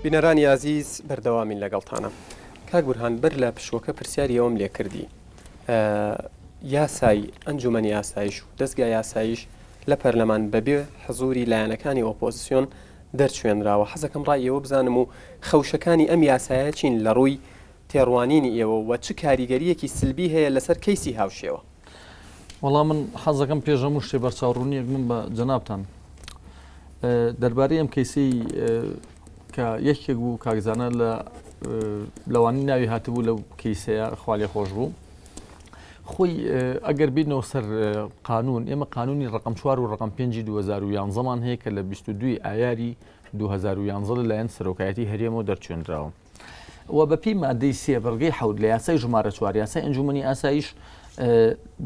بینەرانی ئازیز بەردەوامین لەگەڵتانە. کاک بورهان بەر لە پشووەکە پرسیاری ئەوەم لێ کردی یاسای ئەنجومەنی ئاسایش و دەزگای ئاسایش لە پەرلەمان بەبێ حزوری لایەنەکانی ئۆپۆزسیۆن دەرچوێنراوە حەزەکەم ڕای ئێوە بزانم و خەوشەکانی ئەم یاسایە چین لە ڕووی تێڕوانینی ئێوە و چ کاریگەرییەکی سلبی هەیە لەسەر کەیسی هاوشێوە؟ وەڵا من حەزەکەم پێش هەموو شتێ بەرچاوڕوونیەک من بە جەنابتان دەربارەی ئەم کەیسەی کە یەکێک بوو کاکزانە لە لەوانی ناوی هاتبوو لەو کەیسەیە خوالێ خۆش بوو خۆی ئەگەر بینەوە سەر قانون ئێمە قانونی ڕقم چوار و ڕقم پێنجی 2011مان هەیە کە لە 22 ئایاری 2011 لەلایەن سەرۆکایەتی هەرێمەوە دەرچێنراوە و بەپێی مادەی سێ بڕگەی حەوت لە یاسای ژمارە چوار یاسای ئەنجومەنی ئاسایش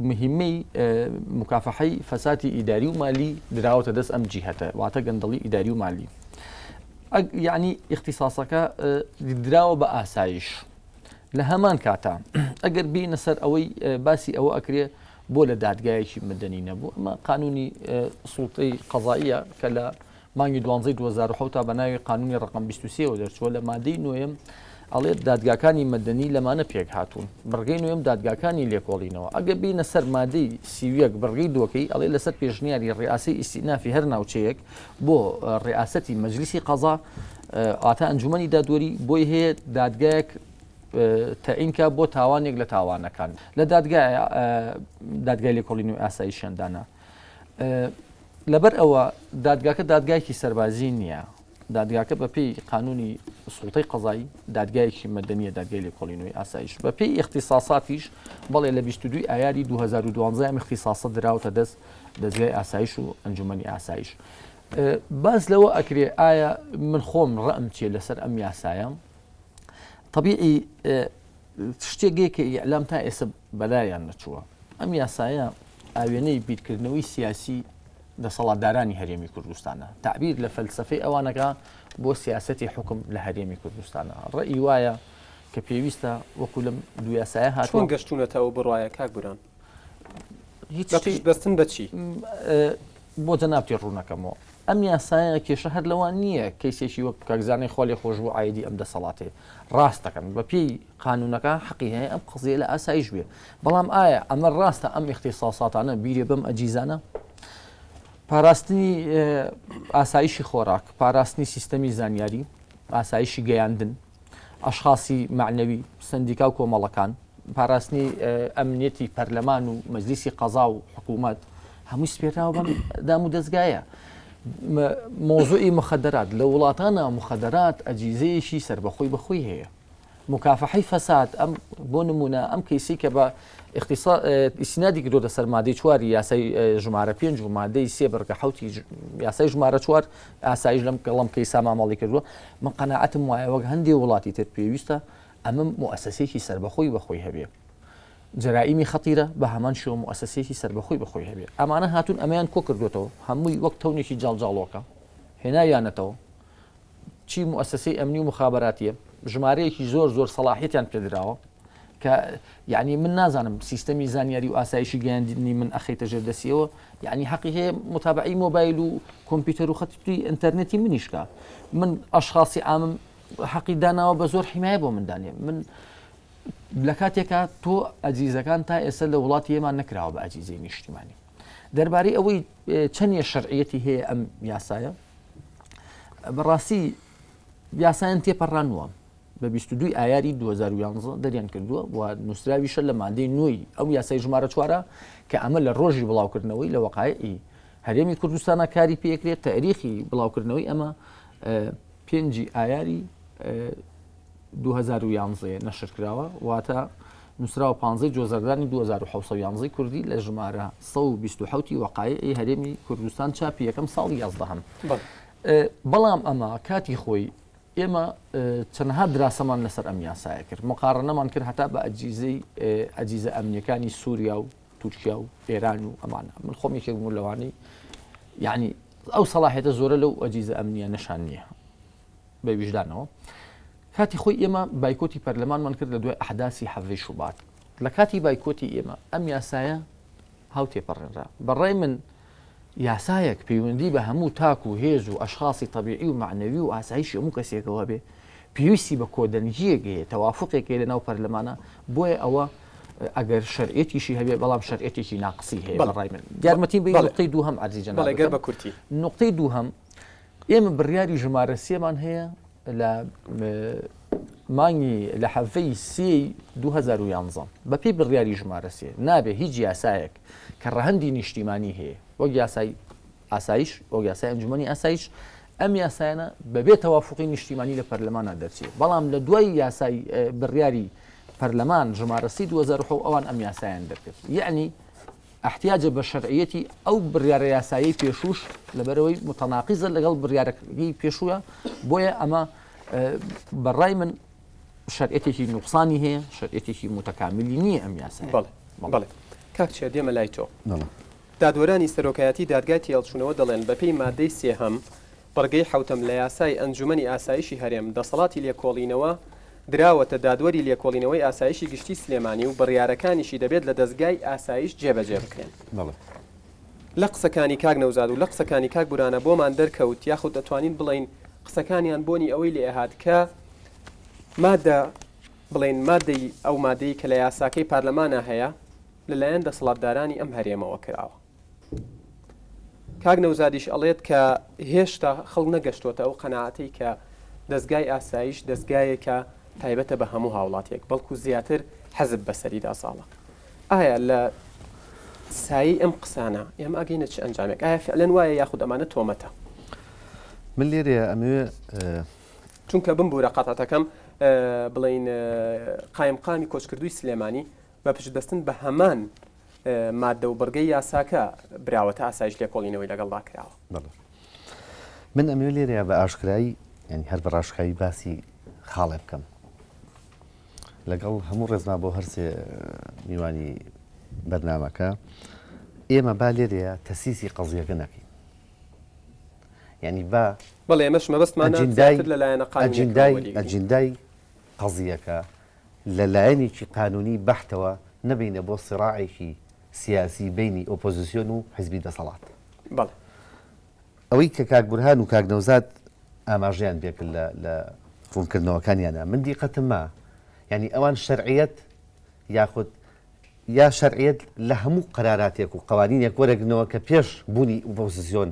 مهمەی مکافحەی فەساتی ئیداری و مالی دراوەتە دەست ئەم جیهەتە واتە گەندەڵی ئیداری و مالی یعنی اختصاصەکە دراوە بە ئاسایش لە هەمان کاتا ئەگەر بینە سەر ئەوەی باسی ئەوە ئەکرێ بۆ لە دادگایەکی مدەنی نەبوو ئەمە قانونی سوڵتەی قەزاییە کە لە مانگی دوانزەی 2007 تا بە ناوی قانونی ڕقم 23 ەوە دەرچووە لە مادەی نۆیەم ئەڵێت دادگاکانی مەدەنی لەمانە پێک هاتوون بڕگەی نوێم دادگاکانی لێکۆڵینەوە ئەگە بینە سەر مادەی 31 بڕگەی دووەکەی ئەڵێ لەسەر پێشنیاری ڕیاسی ئیستینافی هەر ناوچەیەک بۆ ڕیاسەتی مەجلیسی قەزا ئاتا ئەنجومەنی دادوەری بۆی هەیە دادگایەک تەعینکە بۆ تاوانێک لە تاوانەکان لە دادگای دادگای لێکۆڵینەوەی ئاسایشیان دانا لەبەر ئەوە دادگاکە دادگایەکی سەربازی نییە دادگاکە بەپێی قانونی سوڵتەی قەزایی دادگایەکی مەدەنیە دادگای لێکۆڵینەوەی ئاسایش بەپێی اختصاصاتیش بەڵێ لە 22 ئایاری 2012 ئەم اختصاصە دراوتە دەست دەزگای ئاسایش و ئەنجومەنی ئاسایش باس لەوە ئەکرێ ئایا من خۆم ڕەم چیە لەسەر ئەم یاسایە طبیعی شتێک گەیە کە ئیعلام تا ئێستا بەلایان نەچووە. ئەم یاسایە ئاوێنەی بیرکردنەوەی سیاسی دەسەڵاتدارانی هەرێمی کوردستانە. تەعبیر لە فەلسەفەی ئەوانەکا بۆ سیاسەتی حوکم لە هەرێمی کوردستانە. ڕەئی وایە کە پێویستە وەکو لەم دوو یاسایە هاتووە. چۆن گەشتوونەتە ئەو بڕوایە کاک بوران؟ هیچ بە پشت بەستن بە چی؟ بۆ جەنابتی ڕوونەکەمەوە. ئەم یاسایە کێشە هەر لەوە نییە کەیسێکی وەک کاک زانای خوا لێخۆشبوو عایدی ئەم دەسەڵاتەیە. ڕاست دەکەن بە پێی قانونەکە حەقی هەیە ئەم قەزیە لە ئاسایش بێ بەڵام ئایا ئەمە ڕاستە ئەم اختصاصاتانە بیرێ بەم ئەجیزانە پاراستنی ئاسایشی خۆراک پاراستنی سیستەمی زانیاری ئاسایشی گەیاندن ئەشخاصی معنەوی سندیکا و کۆمەڵەکان پاراستنی ئەمنیەتی پەرلەمان و مەجلیسی قەزا و حکوومەت هەمووی سپێراوە بەم دام و دەستگایە. مۆزوعی مخدرات لە وڵاتانە مخدرات ئەجیزەیەکی سربەخۆی بەخۆی هەیە مکافحەی فەساد ئەم بۆ نمونە ئەم کەیسی کە بە ئیسنادی کردۆتە سەر مادەی چواری یاسای ژمارە پێنج و مادەی سێ بڕگە حوتی یاسای ژمارە چوار ئاسایش لەم گەڵم کەیسا مامەڵی کردووە من قەناعەتم وایە وەک هەندێ وڵاتی تر پێویستە ئەمە موئەسەسەیەکی سەربەخۆی بە خۆی هەبێ. جەرائیمی خەتیرە بە هەمان شێوە موئەسەسەیەکی سەربەخۆی بە خۆی هەبێ. ئەمانە هاتوون ئەمەیان کۆ کردووەتەوە، هەمووی وەک تەونێکی جاڵجاڵۆکە هێناویانەتەوە. چی موئەسەسەی ئەمنی و موخابەراتییە، ژمارەیەکی زۆر زۆر سەڵاحیەتیان پێ دراوە کە یعنی من نازانم سیستەمی زانیاری و ئاسایشی گەیاندنی من ئەخەیتە ژێر دەستیەوە، یعنی حەقی هەیە متابعەی مۆبایل و کۆمپیوتەر و خەتی ئینتەرنێتی منیش کا. من ئەشخاصی عامم حەقی داناوە بە زۆر حیمایە بۆ من دانێ من لە کاتێکا تۆ ئەجیزەکان تا ئێستا لە وڵاتی ئێمان نەکراوە بە ئەجیزەی نیشتیمانی دەربارەی ئەوەی چەندە شەرعیەتی هەیە ئەم یاسایە بەڕاستی یاسایان تێپەڕانوە بە 22 ئایاری 2011 دەریان کردووە و نووسراویشە لە مادەی نوێی ئەو یاسای ژمارە چوارە کە ئەمە لە ڕۆژی بڵاوکردنەوەی لە وەقایعی هەرێمی کوردستانە کاری پێکرێت تاریخی بڵاوکردنەوەی ئەمە پێنجی ئایاری 2011 نەشر کراوە، واتە نووسراوە پانزەی جۆزەردانی 2711 کوردی لە ژمارە 127 ی وەقایعی هەرێمی کوردستان چاپی یەکەم ساڵی یازدەهەم. بەڵام ئەمە کاتی خۆی ئێمە چەندەها دراسەمان لەسەر ئەم یاسایە کرد، مقارنەمان کرد هەتا بە ئەجیزەی ئەجیزە ئەمنیەکانی سووریا و تورکیا و ئێران و ئەمانە من خۆم یەکێک بووم لەوانەی یعنی ئەو سەڵاحێتە زۆرە لەو ئەجیزە ئەمنیە نەشان نییە بە ویژدانەوە کاتی خۆی ئێمە بایکۆتی پەرلەمانمان کرد لە دوای ئەحداسی حەڤەی شوبات لە کاتی بایکۆتی ئێمە ئەم یاسایە هاو تێپەڕێنرا بەڕای من یاسایەک پەیوەندی بە هەموو تاک و هێز و ئەشخاسی تەبیعی و مەعنەوی و ئاسایشی هەموو کەسێکەوە بێ پێویستی بە کۆدەنگییەک هەیە، تەوافوقێک هەیە لەناو پەرلەمانا، بۆیە ئەوە ئەگەر شەرعیەتیشی هەبێ بەڵام شەرعیەتێکی ناقسی هەیە بە ڕای من. یارمەتیم بەی نوقتەی دووهەم عەرزی جەناب بکەم. بە کورتی. نوقتەی دووهەم ئێمە بڕیاری ژمارە سێمان هەیە لە مانگی لە حەڤەی سێی 2011 بەپێی بڕیاری ژمارە سێ نابێ هیچ یاسایەک کە ڕەهەندی نیشتیمانی هەیە وەک یاسای ئاسایش وەک یاسای ئەنجومەنی ئاسایش ئەم یاسایانە بەبێ تەوافقی نیشتیمانی لە پەرلەمانە دەرچێ بەڵام لە دوای یاسای بڕیاری پەرلەمان ژمارە سی 2007 ئەوان ئەم یاسایان دەرکرد یعنی احتیاجە بە شەرعیەتی ئەو بڕیارە یاسایەی پێشووش لەبەرەوەی متەناقیزە لەگەڵ بڕیارەکەی پێشووە بۆیە ئەمە بەڕای من شەرعیەتێکی نوقسانی هەیە شەرعیەتێکی متەکاملی نییە ئەم یاسایە. بەڵێ بەڵێ کاک چیا دێمە لای تۆ. دادوەرانی سەرۆکایەتی دادگای تێهەڵچوونەوە دەڵێن بەپێی مادەی سێهەم بڕگەی حەوتەم لە یاسای ئەنجومەنی ئاسایشی هەرێم دەسەڵاتی لێکۆڵینەوە دراوەتە دادوەری لێکۆڵینەوەی ئاسایشی گشتی سلێمانی و بڕیارەکانیشی دەبێت لە دەزگای ئاسایش جێبەجێ بکرێن. لە قسەکانی کاک نەوزاد و لە قسەکانی کاک بورانە بۆمان دەرکەوت یاخود دەتوانین بڵێین قسەکانیان بۆنی ئەوەی لێئەهات کە مادە بڵێین مادەی ئەو مادەی کە لە یاساکەی پارلەمانا هەیە لەلایەن دەسەڵاتدارانی ئەم هەرێمەوە کراوە. کاک نەوزادیش ئەڵێت کە هێشتا خەڵک نەگەشتووەتە ئەو قەناعەتەی کە دەزگای ئاسایش دەزگایەکە تایبەتە بە هەموو هاوڵاتیەک بەڵکو زیاتر حەزب بەسەریدا زاڵە. ئایا لە سایەی ئەم قسانە ئێمە ئەگەینە چ ئەنجامێک؟ ئایا فعلەن وایە یاخود ئەمانە تۆمەتە؟ من لێرەیە ئەمەوێ چونکە بمبورە قەتعتەکەم بڵین قایمقامی کۆچکردووی سلێمانی بە پشتبەستن بە هەمان ماددە و بڕگەی یاساکە براوەتە ئاسایش لێکۆڵینەوەی لەگەڵدا کراوە. بەڵێ. من ئەمەوێ لێرەیا بە ئاشکرایی یانی هەر بە ڕاشکاوی باسی خاڵێ بکەم. لەگەڵ هەموو ڕێزما بۆ هەرسێ میوانی بەرنامەکە ئێمە با لێرەیە تەسیسی قەزیەکە نەکەین. یعنی با بەڵێ ئێمەش مەبەستمانە زیاتر لە لایەنە قانوونییەکەوە وەریگرین. ئەجیندای قەزیەکە لە لایەنێکی قانوونی بەحتەوە نەبەینە بۆ سیڕاعێکی سیاسی بەینی ئۆپۆزیسیۆن و حیزبی دەسەڵات. بەڵێ. ئەوەی کە کاک بورهان و کاک نەوزاد ئاماژەیان پێکرد لە لە ڕوونکردنەوەکانیانا من دیقەتم ما یانی ئەوان شەرعیەت یاخود یا شەرعیەت لە هەموو قەراراتێک و قەوانینێک وەرەگرنەوە کە پێش بوونی ئۆپۆزیسیۆن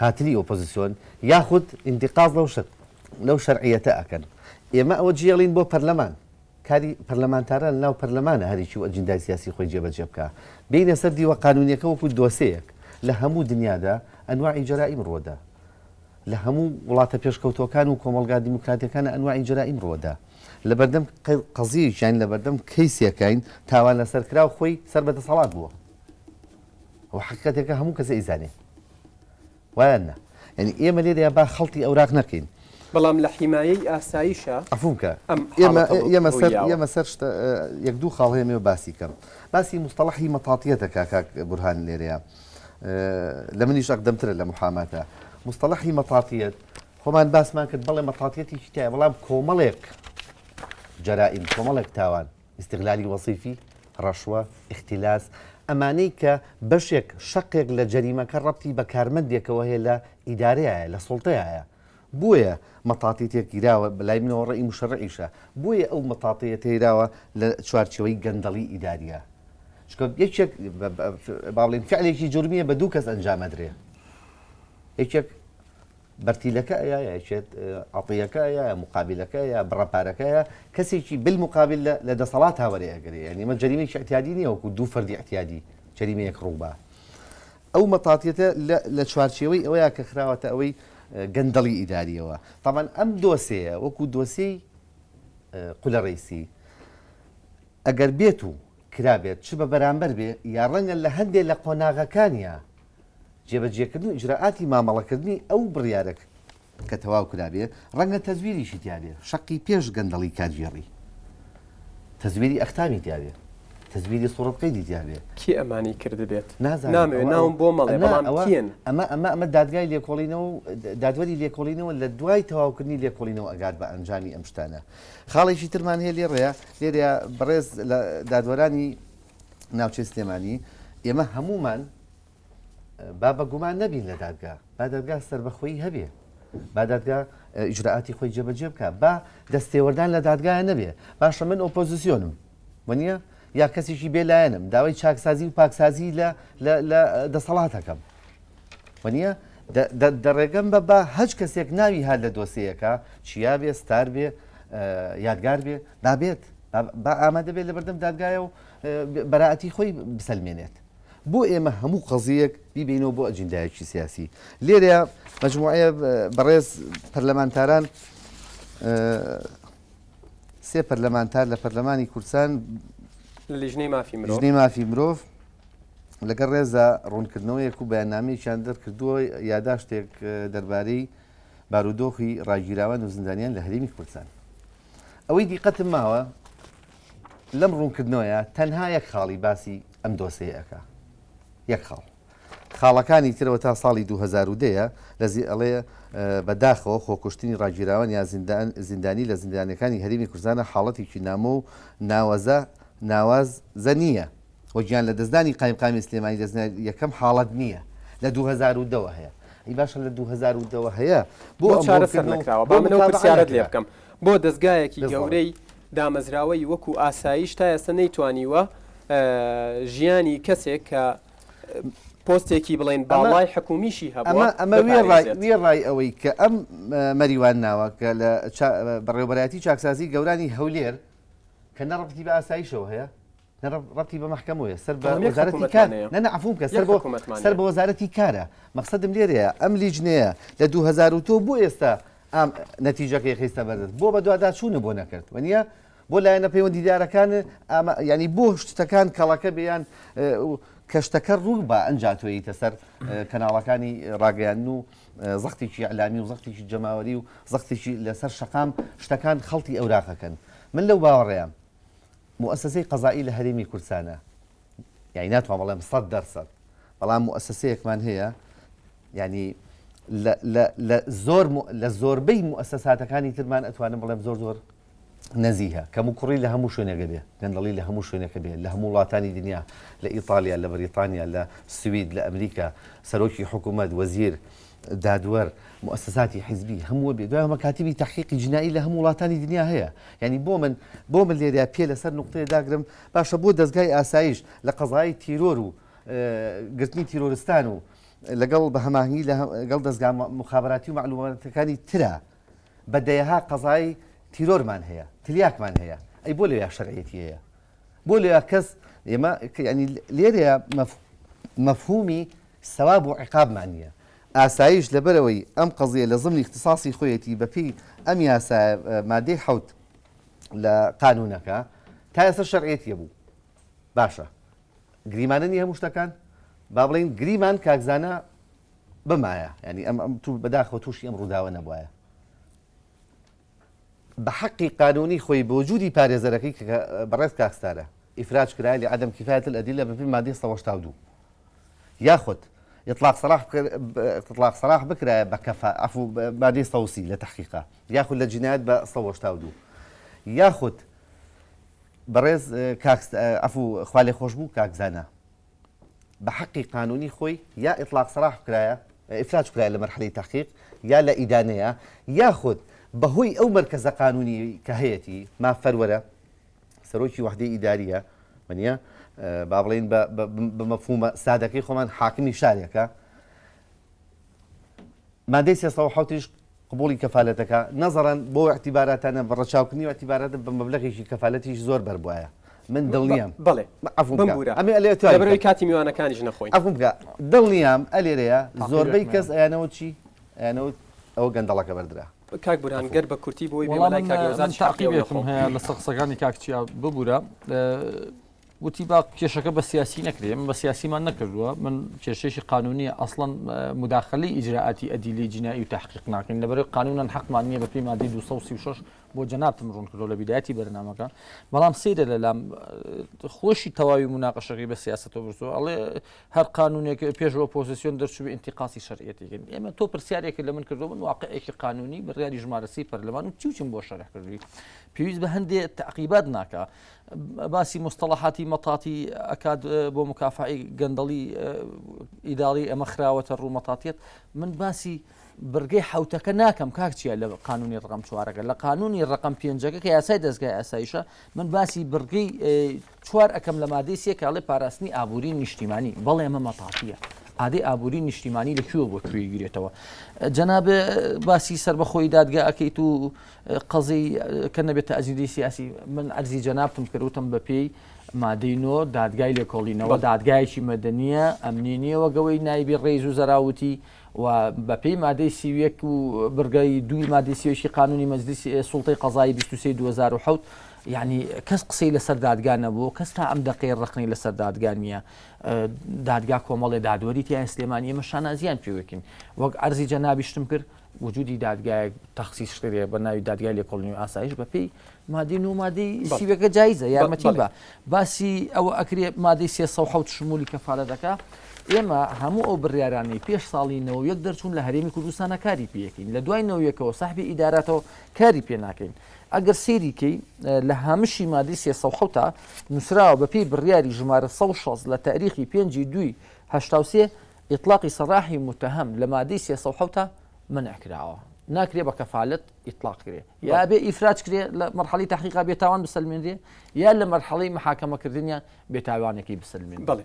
هاتنی ئۆپۆزیسیۆن یاخود ئینتیقاز لەو شت لەو شەرعیەتە ئەکەن ئێمە ئەوە جێڵین بۆ پەرلەمان کاری پەرلەمانتاران لەناو پەرلەمانە هەرێکی و ئەجیندای سیاسی خۆی جێبەجێ بکا بێینە سەر دیوە قانونیەکە وەکو دۆسێیەک لە هەموو دنیادا ئەنواعی جەرائیم ڕوەدا لە هەموو وڵاتە پێشکەوتوەکان و کۆمەڵگا دیموکراتیەکانە ئەنواعی جەرائیم ڕوەدا لەبەردەم قەزیەکیان لەبەردەم کەیسێکین تاوان لەسەرکراو خۆی سەر بە دەسەڵات بووە ئەوە حەقیقەتێکە هەموو کەسە ئیزانێ وایان نا یعنی ئێمە لێرەیا با خەڵتی ئەوراق نەکەین. بەڵام لە حیمایەی ئاسایشە عەفوم کە ئەم ئێمە حاڵەتە ئێمە سەر ڕوویاوە. ئێمە سەر شتە یەک دوو خاڵ هەیە ئەمەوێ باسی کەم باسی موستەڵەحی مەتاتیەتە کا کاک بورهان لێرەیا لە منیش ئەقدەمترە لە محاماتە موستەڵەحی مەتاتیەت خۆمان باسمان کرد بەڵێ مەتاتیەتێکی تایە بەڵام کۆمەڵێک جەرائیم کۆمەڵێک تاوان ئیستغلالی وەزیفی، ڕەشوە، ئیختیلاس، ئەمانەی کە بەشێک، شەقێک لە جەریمەکە ڕەبتی بە کارمەندێکەوە هەیە لە ئیدارەیایە، لە سوڵتەیایە. بۆیە مەتاتی تێکگیراوە، بە لای منەوە ڕەئی موشەڕعیشە، بۆیە ئەو مەتاتەیە تێیراوە لە چوارچێوەی گەندەڵی ئیدارییە. چونکە یەکێک با بڵێین فعلێکی جورمییە بە دوو کەس ئەنجام ئەدرێ. یەکێک بەرتیلەکە ئەیا یا یەکێت عەتیەکە ئەیا یا موقابیلەکە یا بڕە پارەکە یا کەسێکی بالمقابل لە لە دەسەڵات هاوەرێ ئەگرێ یعنی ئەمە جەریمەیەکی اعتیادی نییە وەکو دوو فەردی اعتیادی جەریمەیەک ڕووبا ئەو مەتاتیەتە لە چوارچێوەی ئەوەیە کە خراوەتە ئەوەی گەندەڵی ئیداریەوە تاوان ئەم دۆسەیە وەکو دۆسیەی قولە ڕیسی ئەگەر بێت و کرابێت چ بە بەرامبەر بێ یا ڕەنگە لە هەندێک لە قۆناغەکانیا جێبەجێکردن و ئیجرائاتی مامەڵەکردنی ئەو بڕیارە کە تەواو کرابێ، ڕەنگە تەزویریشی تیابێ، شەقی پێش گەندەڵی کارگێڕی، تەزویری ئەختامی تیابێ، تەزویری سوڕەت قەیدی تیابێ. کێ ئەمانەی کردبێت؟ نازانم. نامەوێ ئەوە ناوم بۆ مەڵێ، نا بەڵام ئەوە کێن؟ ئەمە ئەمە ئەمە دادگای لێکۆڵینەوە و دادوەری لێکۆڵینەوە لە دوای تەواوکردنی لێکۆڵینەوە ئەگات بە ئەنجامی ئەم شتانە. خاڵێکی ترمان هەیە لێڕەیە لێرەیە بەڕێز لە دادوەرانی ناوچەی سلێمانی. ئێمە هەموومان با بە گومان نەبین لە دادگا، با دادگا سەربەخۆیی هەبێ، با دادگا ئیجرائاتی خۆی جێبەجێ بکا، با دەستێوەردان لە دادگایە نەبێ. باشە من ئۆپۆزیسیۆنم وەنیە یا کەسێکی بێلایەنم داوای چاکسازی و پاکسازی لە لە دەسەڵاتەکەم وەنیە دەڕێگەم بە با هەچ کەسێک ناوی هات لە دۆسەیەکە چیا بێ ستار بێ یادگار بێ با بێت با ئامادە بێت لە بەردەم دادگایە و بەراعەتی خۆی بسەلمێنێت. بۆ ئێمە هەموو قەزیەک بیبەینەوە بۆ ئەجیندایەکی سیاسی لێرەیە مەجموعەیە بەڕێز پەرلەمانتاران سێ پەرلەمانتار لە پەرلەمانی کوردستان لیژنەی مافی مرۆڤ لیژنەی مافی مرۆڤ لەگەڵ ڕێزە ڕوونکردنەوەیەک و بەیاننامەیەکیان دەرکردووە یاداشتێک دەربارەی بارودۆخی ڕاگیراوان و زیندانیان لە هەرێمی کوردستان ئەوەی دیقەتم ماوە لەم ڕوونکردنەوەیە تەنها یەک خاڵی باسی ئەم دۆسێیە ئەکا یەک خاڵ خاڵەکانی ترەوە تا ساڵی 2010 ە لە زی ئەڵێ بە داخەوە خۆکوشتنی ڕاگیراوان یا زیندان زیندانی لە زیندانەکانی هەرێمی کوردستانە حاڵەتێکی نامۆ و ناوەزە ناوازە نییە و گیان لەدەستدانی قایمقامی سلێمانی لە زیندان یەکەم حاڵەت نییە لە 2010 ەوە هەیە ئەی باشە لە 2010 ەوە هەیە بۆ بۆ ئەم چارەسەر ڕوونکردنەوە نەکراوە بۆ با من ئەو متابعە پرسیارەت لێ نەکرا بکەم بۆ دەزگایەکی بالضبط. گەورەی دامەزراوەی وەکو ئاسایش تا ئێستا نەیتوانیوە ژیانی کەسێک کە پۆستێکی بڵێن باڵای حکومیشی هەبووە ئەمە وێڕای ئەوەی کە ئەم مەریوان ناوە کە لە بەڕێوبەرایەتی چاکسازی گەورانی هەولێر کە نە ڕەبتی بە ئاسایشەوە هەیە نە ڕەبتی بە مەحکەمەوەیە سەر بە وەزارەتی کار نە نە عەفوم کە سەر بۆ سەر بە وەزارەتی کارە مەقسەدم لێرەیە ئەم لیژنەیە لە 2000 تۆ بۆ ئێستا ئام نەتیجەکەی خستە بەردەست بۆ بەدواداچوونە بۆ نەکرد وەنیە بۆ لایەنە پەیوەندیدارەکان ئامە ینی بۆ شتەکان کەڵەکە بیان کە شتەکە ڕوو بە ئەنجا تۆیتە سەر کەناڵەکانی ڕاگەیاندن و زەختێکی ئەلامی و زەختێکی جەماوەری و زەختێکی لەسەر شەقام شتەکان خەڵتی ئەوراقەکەن من لەو باوەڕەیە موئەسەسەی قەزایی لە هەرێمی کوردستانە یانی ناتوانم بڵێم 100% بەڵام موئەسەسەیەکمان هەیە یانی لە زۆر لە زۆربەی موئەسەساتەکانی ترمان ئەتوانم بڵێم زۆر زۆر نەزیهە کەم و کوڕی لە هەموو شوێنێکە بێ گەندەڵی لە هەموو شوێنێکە بێ لە هەموو وڵاتانی دنیا لە ئیتالیا لە بەریتانیا لە سوید لە ئەمریکا سەرۆکی حکوومەت وەزیر دادوەر، موئەسەساتی حیزبی هەموو بێ دوای مەکاتیبی تەحقیقی جنائی لە هەموو وڵاتانی دنیا هەیە یعنی بۆ من بۆ من لێرە پێ لەسەر نوقتەیە داگرم باشە بۆ دەزگای ئاسایش لە قەزای تیرۆر و گرتنی تیرۆرستان و لەگەڵ بە هەماهەنگی لەگەڵ دەزگا مخابراتی و معلوماتەکانی ترە بە دەیەها قەزای تیرۆرمان هەیە تلیاکمان هەیە ئەی بۆ لەوێ شەرعیەتی هەیە بۆ لەوێ کەس ئێمە ینی لێرەیە مەفهومی سەواب و عیقابمان نیە. ئاسایش لەبەرئەوەی ئەم قەزیە لە زمنی اختصاصی خۆیەتی بەپێی ئەم یاسایە مادەی حەوت لە قانونەکە تا ئێستا شەرعیەتی هەبوو باشە گریمانە نیە هەموو شتەکان با بڵێین گریمان کاک زانا بمایە یعنی ئەم ئەم تو بەداخەوە تووشی ئەم ڕووداوە نەبوایە بە حەقی قانونی خۆی بە وجودی پارێزەرەکەی کە بەڕێز کاک ستارە ئیفراج کرایە لعدم کفایە الادلە بەپێی مادەی 182 یاخود اطلاق سراح اطلاق سراح بکرایە بە کەفا عفو مادەی 130 لە تحقیقا یاخود لە جنایەت بە 182 یاخود بەڕێز کاک عفو خوا لێ خۆش بوو کاک زانا بە حەقی قانونی خۆی یا اطلاق سراح بکرایە ئیفراج بکرایە لە مەرحەلەی تحقیق یا لە ئیدانەیە یاخود بەهۆی ئەو مەرکەزە قانونی کە هەیەتی مافپەروەرە سەرۆکی وەحدەی ئیداریە وەنیە با بڵێین بە مەفهومە سادەکەی خۆمان حاکمی شارێکە مادەی 307 قبوڵی کەفالەتەکە نەزەڕەن بۆ اعتیباراتانە بە ڕەچاوکردنی اعتیباراتە بە مەبلەغێکی کەفالەتیش زۆر بەربوایە من دڵنیام بەڵێ عەفوم بکە بمبورە ئەمێ ئەلێ تو لەبەرەوەی کاتی میوانەکانیش نەخۆین عەفوم بکە دڵنیام ئەلێرەیە زۆربەی کەس ئەیانەوە چی ئەیانەوە ئەوە گەندەڵەکە بەردرا کاک بورهان گەر بە کورتی بۆی وەڵا بێمە لای من کاک نەوزاد من شەقی ئەو تاقیبێکم نەخۆم هەیە لەسەر قسەکانی کاک چیا ببورە وتی با کێشەکە بە سیاسی نەکرێ من بە سیاسیمان نەکردووە من کێشەیەکی قانونیە ئەسڵەن مداخلەی ئیجرائاتی ئەدیلی جینایی و تحقیق ناکەین لەبەر قانونەن حەقمان نییە بە پێی مادەی 236. بۆ جەنابتم ڕوون کردەوە لە بیدایەتی بەرنامەکە بەڵام سەیرە لە لام خۆشی تەواوی مناقەشەکەی بە سیاسەتەوە بردووە ئەڵێ هەر قانونێک پێش ئۆپۆزیسیۆن دەرچوو ئینتیقاسی شەرعیەتێکن ئێمە تۆ پرسیارێکی لە من کردو من واقعێکی قانونی بڕیاری ژمارە سی پەرلەمان و چیوچم بۆ شەرح کردووی پێویست بە هەندێ تەعقیبات ناکا باسی مستەڵەحاتی مەتاتی ئەکات بۆ مکافعی گەندەڵی ئیداڵی ئەمە خراوەتە ڕوو مەتاتیت من باسی بڕگەی حوتەکە ناکەم کاک چیە لە قانونی ڕقم چوارەکە لە قانونی ڕقم پێنجەکە کە یاسای دەستگای ئاسایشە من باسی بڕگەی چوار ئەکەم لە مادەی سێ کاڵێ پاراستنی ئابووری نیشتیمانی بەڵێ ئەمە مەتاتیە ئادەی ئابووری نیشتیمانی لە کوێوە بۆ کوێی گرێتەوە جەناب باسی سربەخۆی دادگا ئەکەیت و قەزی کە نەبێتە ئەجندەی سیاسی من عەرزی جەنابتم کرد وتم بە پێی مادەی نۆ دادگای لێکۆڵینەوە دادگایەکی مەدەنیە ئەمنی نییە وەگەوەی نایبی ڕێز و زەراوتی و بە پێی مادەی 31 و بڕگەی دووی مادەی سیوەکی قانونی مەجلیسی سوڵتەی قەزایی 23 2007 یعنی کەس قسەی لەسەر دادگا نەبوو کەس تا ئەم دەقەی ڕقنی لەسەر دادگا نییە دادگا کۆمەڵێ دادوەری تیا سلێمانی ئێمە شانازیان پێوەکین وەک عەرزی جەنابیشتم کرد وجودی دادگایەک تەخسیس کرێ بە ناوی دادگای لێکۆڵینەوەی ئاسایش بە پێی مادەی نۆ مادەی سیوەکە جایزە یارمەتی بە باسی ئەوە ئەکرێ مادەی 307 شمولی کەفالە دەکا ئێمە هەموو ئەو بڕیارانەی پێش ساڵی 91 دەرچوون لە هەرێمی کوردستانە کاری پێەکەین لە دوای نەوەیەکەوە سەحبی ئیداراتەوە کاری پێ ناکەین ئەگەر سەیریکەی لە هامشی مادەی 307 نووسراوە بە پێی بڕیاری ژمارە 160 لە تاریخی پێنجی دووی 83 ئیتڵاقی سەڕاحی موتەهەم لە مادەی 307 تا مەنع کراوە ناکرێ بە کەفالەت ئیتڵاق کرێ یا بێ ئیفراج کرێ لە مەرحەڵی تحقیقا بێتاوان بسەلمێنرێ یا لە مەرحەڵی محاکەمەکردنیان بێتاوانەکەی بسەلمێن. بەڵێ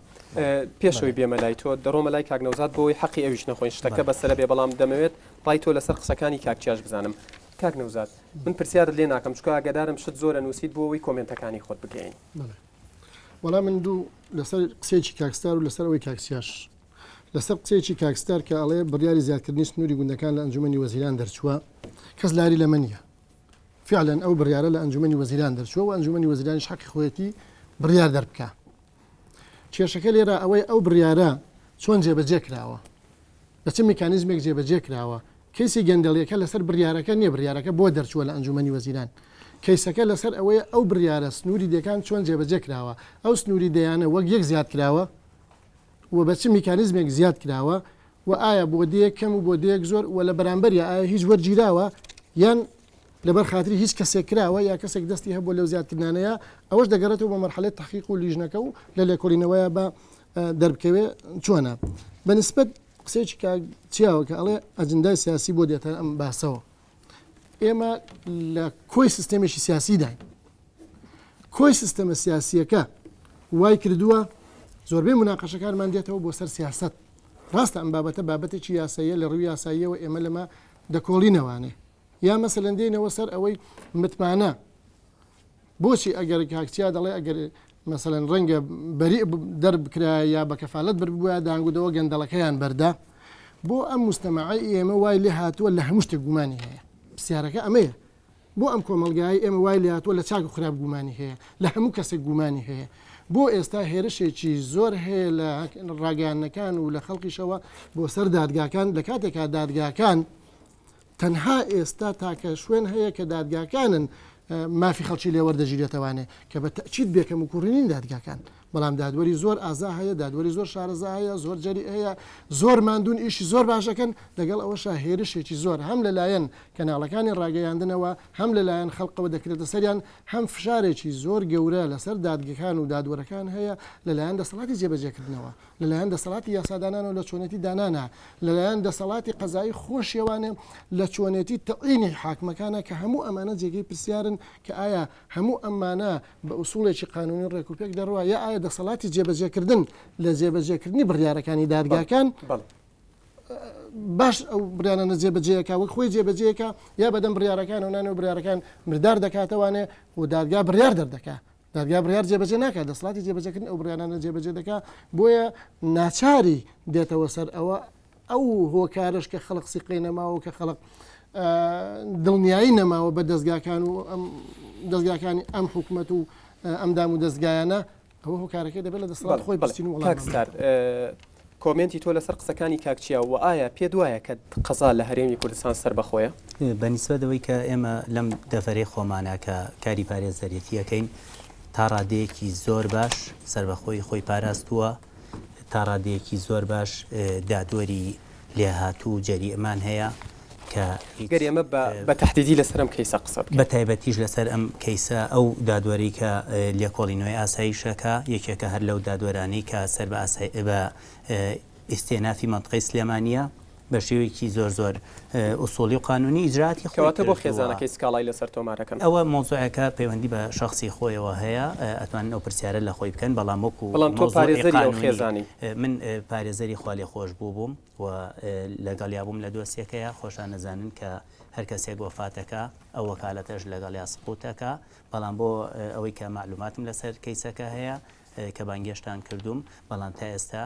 پێشەوەی بێمە لای تۆ دەڕۆمە لای کاک نەوزاد بۆی حەقی ئەویش نەخۆین شتەکە بەسەرە بێ بەڵام دەمەوێت ڕای تۆ لەسەر قسەکانی کاک چیاش بزانم کاک نەوزاد من پرسیارت لێ ناکەم چونکە ئاگادارم شت زۆر ئەنووسیت بۆ ئەوەی کۆمێنتەکانی خۆت بگەیەنی. بەڵێ وەڵا من دوو لەسەر قسەیەکی کاک ستار و لەسەر ئەوەی کاک سیاش لەسەر قسەیەکی کاک ستار کە ئەڵێ بڕیاری زیادکردنی سنووری گوندەکان لە ئەنجومەنی وەزیران دەرچووە کەس لاری لەمە نییە فعلا ئەو بڕیارە لە ئەنجومەنی وەزیران دەرچووە و ئەنجومەنی وەزیرانیش حەقی خۆیەتی بڕیار دەربکا کێشەکە لێرە ئەوەی ئەو بڕیارە چۆن جێبەجێ کراوە بە چ میکانیزمێک جێبەجێ کراوە؟ کەیسی گەندەڵیەکە لەسەر بڕیارەکە نیە، بڕیارەکە بۆ دەرچووە لە ئەنجومەنی وەزیران؟ کەیسەکە لەسەر ئەوەیە ئەو بڕیارە سنووری دێکان چۆن جێبەجێ کراوە؟ ئەو سنووری دێیانە وەک یەک زیاد کراوە؟ و بە چ میکانیزمێک زیاد کراوە؟ و ئایا بۆ دێیەک کەم و بۆ دێیەک زۆر؟ و لە بەرامبەریا ئایا هیچ وەرگیراوە یان لەبەر خاتری هیچ کەسێک کراوە یا کەسێک دەستی هەبووە لەو زیادکردنانەیا؟ ئەوەش دەگەڕێتەوە بۆ مەرحەلەی تەحقیق و لیژنەکە و لە لێکۆڵینەوەیا بە دەربکەوێ چۆنە؟ بە نسبەت قسەیەکی کاک چیاوە کە ئەڵێ ئەجندای سیاسی بۆ دێتە ئەم باسەوە ئێمە لە کۆی سیستەمێکی سیاسیداین کۆی سیستەمە سیاسیەکە وای کردووە زۆربەی مناقەشەکانمان دێتەوە بۆ سەر سیاست ڕاستە ئەم بابەتە بابەتێکی یاساییە لە ڕووی یاساییەوە ئێمە لەمە دەکۆڵینەوانێ یا مەسەلەن دێینەوە سەر ئەوەی متمانە بۆچی ئەگەر کاک چیا دەڵێ ئەگەر مەسەلەن ڕەنگە بەری دەربکرایە یا بە کەفالەت بەربووە دانگودەوە گەندەڵەکەیان بەردا بۆ ئەم مستەمەعی ئێمە وای لێ هاتووە لە هەموو شتێک گومانی هەیە پرسیارەکە ئەمەیە بۆ ئەم کۆمەڵگای ئێمە وای لێ هاتووە لە چاک و خراپ گومانی هەیە لە هەموو کەسێک گومانی هەیە بۆ ئێستا هێرشێکی زۆر هەیە لە ڕاگەیاندنەکان و لە خەڵکیشەوە بۆ سەر دادگاکان لە کاتێکا دادگاکان تەنها ئێستا تاکە شوێن هەیە کە دادگاکانن مافی خەڵکی لێ وەردەگیرێتەوانێ کە بە تەئکید بێ کەموکوڕی نین دادگاکان بەڵام دادوەری زۆر ئازا هەیە دادوەری زۆر شارەزا هەیە زۆر جەری هەیە زۆر ماندوون ئیشی زۆر باش دەکەن لەگەڵ ئەوەشا هێرشێکی زۆر هەم لەلایەن کەناڵەکانی ڕاگەیاندنەوە هەم لەلایەن خەڵکەوە دەکرێتە سەریان هەم فشارێکی زۆر گەورە لەسەر دادگەکان و دادوەرەکان هەیە لەلایەن دەسەڵاتی جێبەجێکردنەوە لەلایەن دەسەڵاتی یاسادانانەوە لە چۆنێتی دانانا، لەلایەن دەسەڵاتی قەزایی خۆشیەوانێ لە چۆنێتی تەعینی حاکمەکانە کە هەموو ئەمانە جێگەی پرسیارن کە ئایا هەموو ئەمانە بە ئوسوڵێکی قانونی ڕێکوپێک دەڕوا یا ئایا دەسەڵاتی جێبەجێکردن لە جێبەجێکردنی بڕیارەکانی دادگاکان باش ئەو بڕیارانە جێبەجێەکە وەک خۆی جێبەجێەکە یا بەدەم بڕیارەکان و نانە و بڕیارەکان مردار دەکاتەوانێ و دادگا بڕیار دەردەکا دادگا بڕیار جێبەجێ ناکات، دەسەڵاتی جێبەجێکردن ئەو بڕیارانە جێبەجێ دەکات، بۆیە ناچاری دێتەوە سەر ئەوە، ئەو هۆکارەش کە خەڵک سیقەی نەماوە و کە خەڵک دڵنیایی نەماوە بە دەزگاکان و دەزگاکانی ئەم حکومەت و ئەم دام و دەزگایانە، ئەوە هۆکارەکەی دەبێت لە دەسەڵات خۆی پرسین و وەڵام. کاک ستار. کۆمێنتی تۆ لەسەر قسەکانی کاک چیا و ئایا پێت وایە کە قەزا لە هەرێمی کوردستان سەربەخۆیە؟ بە نیسبەت ئەوەی کە ئێمە لەم دەڤەرەی خۆمانا کە کاری پارێزەرێتی ئەکەین تا ڕادەیەکی زۆر باش سەربەخۆیی خۆی پاراستووە، تا ڕادەیەکی زۆر باش دادوەری لێهاتوو و جەریئمان هەیە کە هیچ گەر ئێمە بە بە تەحدیدی لەسەر ئەم کەیسە قسە بکەین. بە تایبەتیش لەسەر ئەم کەیسە ئەو دادوەرەی کە لێکۆڵینەوەی ئاسایش ئەکا یەکێکە هەر لەو دادوەرانەی کە سەر بە ئاسای بە ئیستێنافی مەنتقەی سلێمانییە بە شێوەیەکی زۆر زۆر ئوسوڵی و قانونی ئیجرائاتی خۆی کەواتە بۆ کردووە. خێزانەکەی سکاڵای لەسەر تۆمار ئەکەن؟ ئەوە مەوزوعێکە پەیوەندی بە شەخسی خۆیەوە هەیە ئەتوانن ئەو پرسیارە لە خۆی بکەن بەڵام وەکو بەڵام تۆ مەوزوعی پارێزەری ئەو قانونی خێزانی. من پارێزەری خوالێخۆشبوو بووم و لەگەڵیا بووم لە دۆسیەکەیا، خۆشتان ئەزانن کە هەر کەسێک وەفات ئەکا ئەو وەکالەتەش لەگەڵیا سقوت ئەکا، بەڵام بۆ ئەوەی کە مەعلوماتم لەسەر کەیسەکە هەیە کە بانگێشتان کردووم، بەڵام تا ئێستا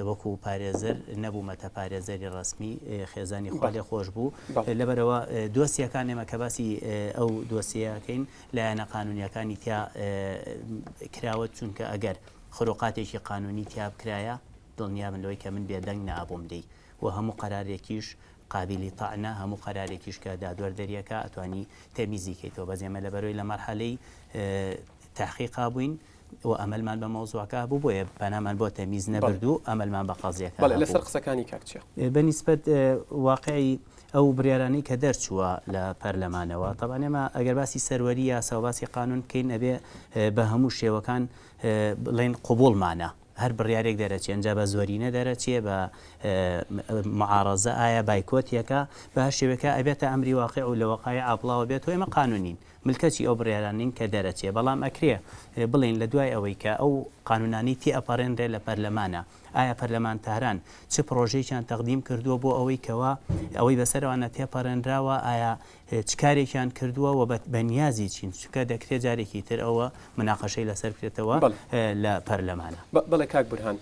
وەکو پارێزەر نەبوومەتە پارێزەری ڕەسمی خێزانی خوالێخۆشبوو، لەبەرئەوە دۆسیەکان ئێمە کە باسی ئەو دۆسیەیە ئەکەین لایەنە قانونیەکانی تیا کراوە، چونکە ئەگەر خروقاتێکی قانونی تیا بکرایە دڵنیابن لەوەی کە من بێدەنگ نابووم لێی و هەموو قەرارێکیش قابیلی تەعنە هەموو قەرارێکیش کە دادوەر دەریەکا ئەتوانی تەمیزی کەیتەوە بەس ئێمە لەبەرەوەی لە مەرحەلەی تەحقیقا بووین و ئەمەلمان بە مەوزوعەکە هەبوو بۆیە پەنامان بۆ تەمیز نەبرد و ئەمەلمان بە قەزیەکە بەڵێ لەسەر هەبوو. قسەکانی کاک چیا. بە نیسبەت واقعی ئەو بڕیارانەی کە دەرچووە لە پەرلەمانەوە تەبعەن ئێمە ئەگەر باسی سەروەری یاسا و باسی قانون بکەین ئەبێ بە هەموو شێوەکان بڵێین قبوڵمانە هەر بڕیارێک دەرەچێ ئینجا بە زۆرینە دەرەچێ بە معارەزە ئایا بایکۆتێکە بە هەر شێوەکە ئەبێتە ئەمری واقع و لە وەقایع بڵاوە بێتەوە ئێمە قانونین ملکەچی ئەو بڕیارانەین کە دەرەچێ بەڵام ئەکرێ بڵێین لە دوای ئەوەی کە ئەو قانونانەی تێ ئەپەڕێنرێ لە پەرلەمانە ئایا پەرلەمانتاران چ پڕۆژەیەکیان تەقدیم کردووە بۆ ئەوەی کەوا ئەوەی بەسەرەوانە تێپەڕێنراوە ئایا چ کارێکیان کردووە و بە نیازی چین؟ چونکە دەکرێت جارێکی تر ئەوە مناقەشەی لەسەر بکرێتەوە لە پەرلەمانە. بەڵێ کاک بورهان،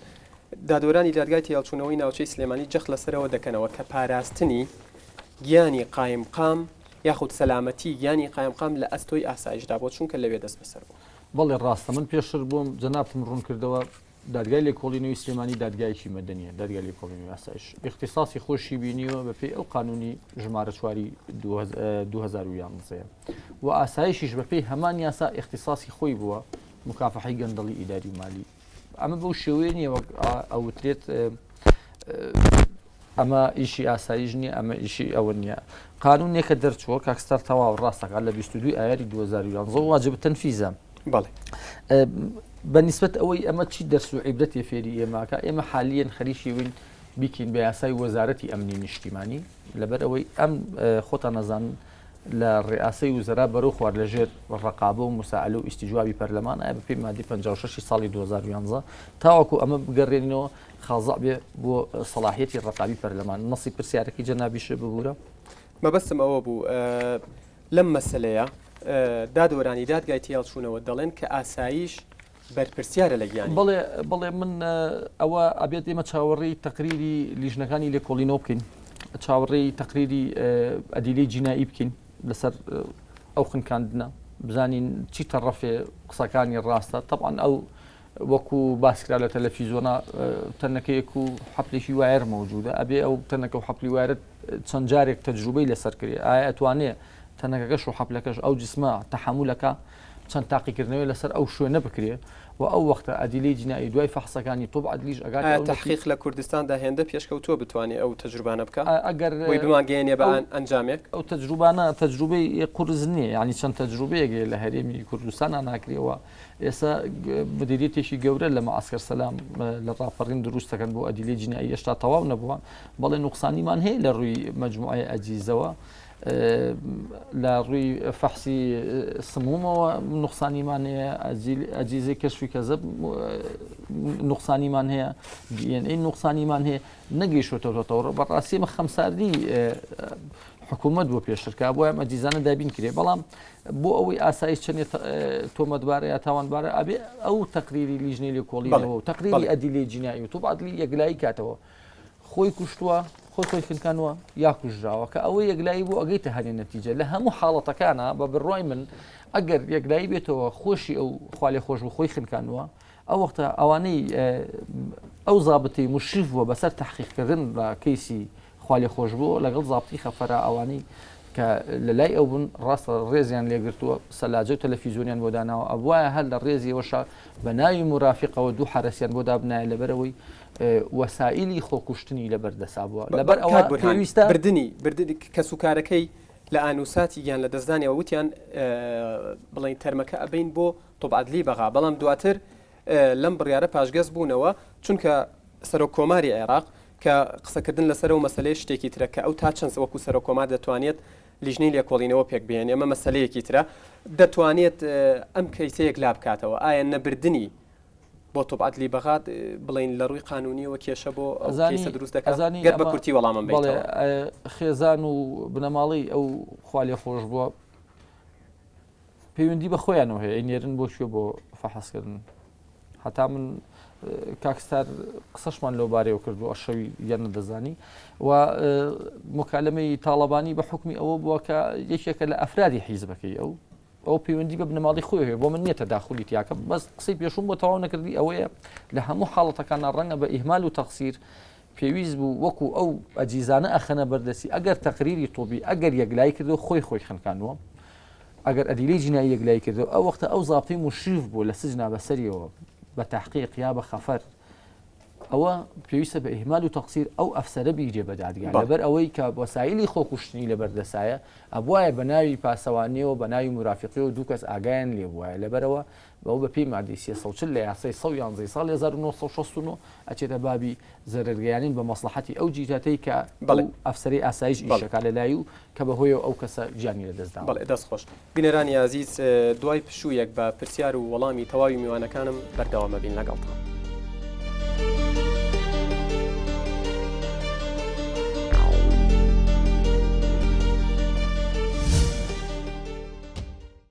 دادوەرانی دادگای تێهەڵچوونەوەی ناوچەی سلێمانی جەخت لەسەرەوە دەکەنەوە کە پاراستنی گیانی قایمقام یاخود سەلامەتی گیانی قایمقام لە ئەستۆی ئاسایشدا بووە چونکە لەوێ دەستبەسەر بووە. بەڵێ ڕاستە من پێشتر بۆم جەنابتم ڕوون کردەوە دادگای لێکۆڵینەوەی سلێمانی دادگایەکی مەدەنیە، دادگای لێکۆڵینەوەی ئاسایش ئیختیساسی خۆشی بینیوە بەپێی ئەو قانونی ژمارە چواری 2011 و ئاسایشیش بەپێی هەمان یاسا ئیختیساسی خۆی بووە مکافحەی گەندەڵی ئیداری و مالی ئەمە بەو شێوەیە نییە وەک ئەوترێت ئەمە ئیشی ئاسایش نییە ئەمە ئیشی ئەوە نییە قانونێکە دەرچووە کاک ستار تەواو ڕاستەکە لە 22 ئایاری 2011 واجب تەنفیزە بەڵێ بە نسبەت ئەوەی ئەمە چی دەرس و عیبرەتێ فێری ئێماکە ئێمە حالیەن خەریکی وین بیکەین بە یاسای وەزارەتی ئەمنی نیشتیمانی لەبەر ئەوەی ئەم خۆتان نەزان لە ڕئاسەی وزرا بەرەو خوار لە ژێر ڕقابە و مساعلە و ئیسیجوابی پەرلەمان ئایا بەپێی مادی 56 ساڵی 2011 تاوەکو ئەمە بگەڕێنینەوە خازع بێ بۆ سەڵاحیەتی ڕەقابی پەرلەمان. نەسی پرسیارەکەی جەنابیشت ببورە. مەبەستم ئەوە بوو لەم مەسەلەیە دادوەرانی دادگای تێهەڵچوونەوە دەڵێن کە ئاسایش بەرپرسیارە لە گیانی. بەڵێ بەڵێ من ئەوە ئەبێت ئێمە چاوەڕێی تەقریری لیژنەکانی لێکۆڵینەوە بکەین چاوەڕێی تەقریری ئەدیلەی جینایی بکەین لەسەر ئەو خنکاندنە بزانین چی تەڕەفێ قسەکانی ڕاستە تەبعەن ئەو وەکو باسکرا لە تەلەفیزۆنا تەنەکەیەک و حەپلێکی وایەر مەوجودە ئەبێ ئەو تەنەکە و حەپلی وایەرە چەند جارێک تەجروبەی لەسەر کرێ ئایا ئەتوانێ تەنەکەکەش و حەپلەکەش ئەو جسمە تەحەمولەکە چەند تاقیکردنەوەی لەسەر ئەو شوێنە بکرێ و ئەو وەختە ئەدیلەی جینایی دوای فەحسەکانی طب عدلیش ئەگاتە ئایا ئەو نەتیجە. تەحقیق لە کوردستاندا هێندە پێشکەوتووە بتوانێ ئەو تەجروبانە بکا؟ ئەگەر بۆی بمانگەیەنێ بە ئەو ئەنجامێک؟ ئەو تەجروبانە تەجروبەی قورس نییە یانی چەند تەجروبەیەک هەیە لە هەرێمی کوردستانا ناکرێ و ئێستا مدیریەتێکی گەورە لە معسکەر سەلام لە ڕاپەڕین دروست دەکەن بۆ ئەدیلەی جینایی هێشتا تەواو نەبووە بەڵێ نوقسانیمان هەیە لە ڕووی مجموعەی ئەجیزەوە لە ڕووی فەحسی سمومەوە نوقسانیمان هەیە ئەجیزەی کەشفی کەزەب نوقسانیمان هەیە DNA نوقسانیمان هەیە نەگەیشتەوە تەوڕ بەڕاستی ئەمە خەمساردی حکوومەت بۆ پێشترکا بۆ ئەم ئەجیزانە دابین کرێ بەڵام بۆ ئەوەی ئاسایش چەندێ تۆمەتبارە یا تاوانبارە ئەبێ ئەو تەقریری لیژنەی لێکۆڵینەوە و تەقریری ئەدیلەی جینایی و طب عدلی یەکلایی کاتەوە خۆی کوشتووە خۆی خۆی خنکانوە یا کوژراوە کە ئەوە یەکلایی بوو ئەگەیتە هەنێ نەتیجە لە هەموو حاڵەتەکانە بە بڕوای من ئەگەر یەکلایی بێتەوە خۆشی ئەو خوالێ خۆش بوو خۆی خنکانوە ئەو وەختە ئەوانەی. ئەو زابتەی مشریف بووە بەسەر تەحقیقکردن بە کەیسی خوالێخۆشبوو لەگەڵ زابتی خەفەرا ئەوانەی کە لە لای ئەو بوون ڕاستە ڕێزیان لێگرتووە سەلاجە و تەلەفیزیۆنیان بۆ داناوە ئەبوایە هەر لە ڕێزیەوەشا بە ناوی مرافقەوە دوو حەرەسیان بۆ دابنایە لەبەرەوەی وەسائیلی خۆکوشتنی لەبەر دەسا بووە لەبەر ئەوە پێویستە بردنی بردنی کەسوکارەکەی لە ئانوساتی گیان لە دەستدانیەوە وتیان بڵین تەرمەکە ئەبین بۆ طب عدلی بەغا بەڵام دواتر لەم بڕیارە پاشگەز بوونەوە، چونکە سەرۆک کۆماری عێراق کە قسەکردن لەسەر ئەو مەسەلەیە شتێکی ترە کە ئەو تا چەند وەکو سەرۆک کۆمار دەتوانێت لیژنەی لێکۆڵینەوە پێک بهێنێ ئەمە مەسەلەیەکی ترە دەتوانێت ئەم کەیسە یەکلا بکاتەوە ئایا نەبردنی بۆ طب عدلی بەغاد بڵین لە ڕووی قانونیەوە کێشە بۆ ئەو کەیسە دروست دەکات گەر بە کورتی وەڵامم بەڵێ خێزان و بنەماڵەی ئەو خوالێخۆشبووە پەیوەندی بە خۆیانەوە هەیە ئەینێرن بۆ کوێ بۆ فەحسکردن هەتا من کاکستار قسەشمان لەو بارەیەوە کردو ئەشەوی یان نەدەزانی و مکالمەی تاڵەبانی بە حکمی ئەوە بووە کە یەکێکە لە ئەفرادی حیزبەکەی ئەو ئەو پەیوەندی بە بنەماڵی خۆی هەیە بۆ من نییە تەداخلی تیاکە بەس قسەی پێشوم بۆ تەواو نەکردی ئەوەیە لە هەموو حاڵەتەکان ڕەنگە بە ئیهمال و تەقسیر پێویست بوو وەکو ئەو ئەجیزانە ئەخەنە بەردەستی ئەگەر تەقریری طبی ئەگەر یەکلایی کردو خۆی خۆی خنکاندووە ئەگەر ئەدیلەی جینایی یەکلایی کردو ئەو وەختە ئەو زابتەی مشریف بوو لە سجنا بەسەریەوە بە تحقیق یا بە خەفەر ئەوە پێویستە بە ئیهمال و تەقسیر ئەو ئەفسەرە بیرێ بە دادگا لەبەر ئەوەی کە وەسایلی خۆکوشتنی لەبەردەسایە ئەبوایە بە ناوی پاسەوانیەوە بە ناوی مرافقیەوە دوو کەس ئاگایان لێ بوایە لەبەرەوە بەوە بە پێی مادەی 340 لە یاسای 111 ساڵی 1969 ئەچێتە بابی زەرەرگەیانین بە مەسڵەحەتی ئەو جیهەتەی کە بەڵێ. ئەو ئەفسەرەی ئاسایش بەڵێ. ئیشەکا لەلای و کە بە هۆیەوە ئەو کەسە گیانی لەدەست داوە. بەڵێ دەست خۆش. بینەرانی ئازیز دوای پشوویەک بە پرسیار و وەڵامی تەواوی میوانەکانم بەردەوام ئەبین لەگەڵتان.